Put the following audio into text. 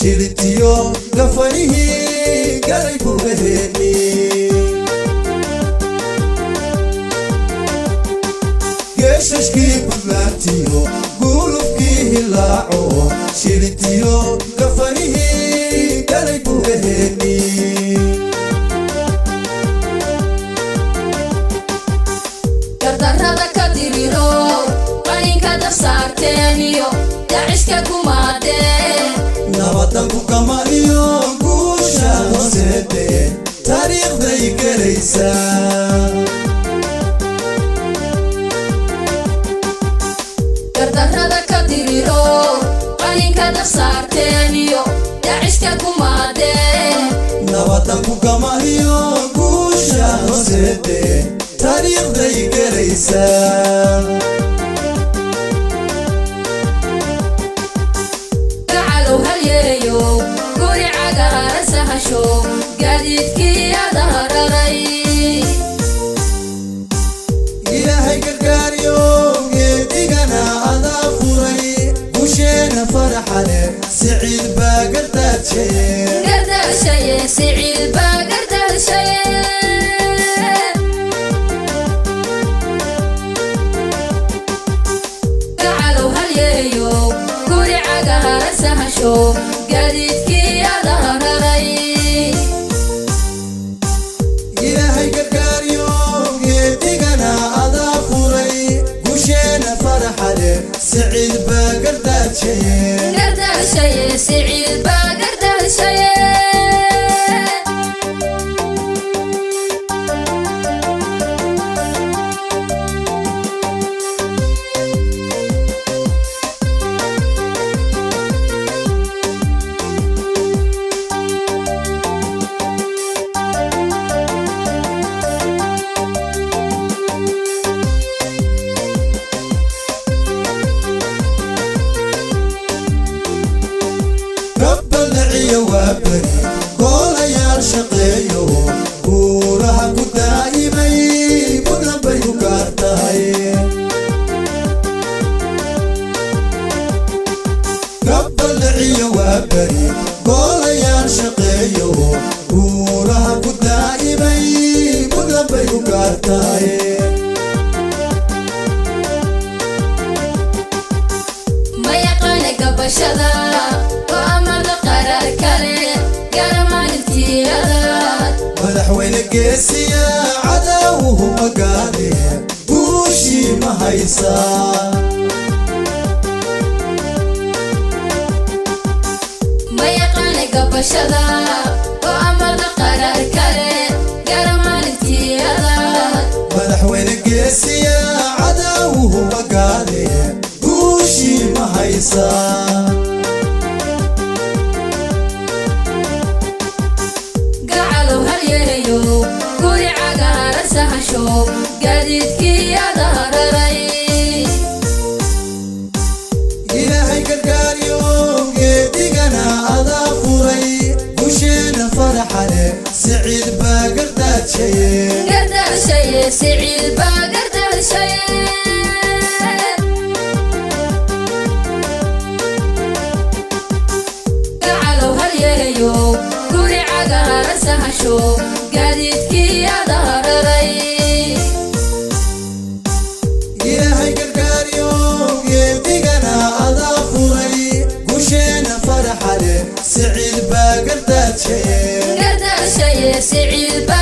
Shilintiyo gafanihii galay bugaheeni. Geeshashkii Buntlantiyo gulufkii hilaaco, shilintiyo gafanihii galay bugaheeni. Gardarrada ka diriro, qalinka dab saarteeniyo Daacishka kumaadee. Nabadan ku gama iyo guusha hooseede taariikhday gelaysaa. Gardarrada ka diriro, qalinka dab saarteeniyo Daacishka kumaadee. Nabadan ku gama iyo guusha hooseede taariikhday gelaysaa. Gacalow halyeeyo, guri cagaara sahasho, gaadiidkii adahararay. Ilaahay gargaaryo, geedigana adaa furay, gusheena faraxa leh Siciid baa gardaajaye. Gardaalshaye, Siciid baa gardaalshaye. Gacalow halyeeyo, guri cagaara sahasho, gaadiidkii adahararay. Ilaahay gargaaryo, geedigana adaa furay, gusheena faraxa leh Siciid baa gardaajaye. Gardaalshaye, Siciid baa gardaalshaye. Gabbaldaciyo waa beri, goolayaal shaqeeyo, guuraha ku daa'imay Puntland bay u gaar tahay. Gabbaldaciyo waa beri, goolayaal shaqeeyo, guuraha ku daa'imay Puntland bay u gaar tahay. Ma yaqaana gabashada go'aamada qaraar kale gara maalintiiyada. Madaxweyne geesiya, cadaawuhu magaale guushii ma haysaa. Ma yaqaana gabashada go'aamada qaraar kale gara maalintiiyada. Madaxweyne geesiya, cadaawuhu magaale guushii ma haysaa. Gacalow halyeeyo, guri cagaara sahasho, gaadiidkii adahararay. Ilaahay gargaaryo, geedigana adaa furay, gusheena faraxa leh Siciid baa gardaajaye. Gardaalshaye, Siciid baa gardaalshaye. Gacalow halyeeyo, guri cagaara sahasho, gaadiidkii adahararay. Ilaahay gargaaryo, geedigana adaa furay, gusheena faraxa leh Siciid baa gardaajaye. Gardaalshaye, Siciid baa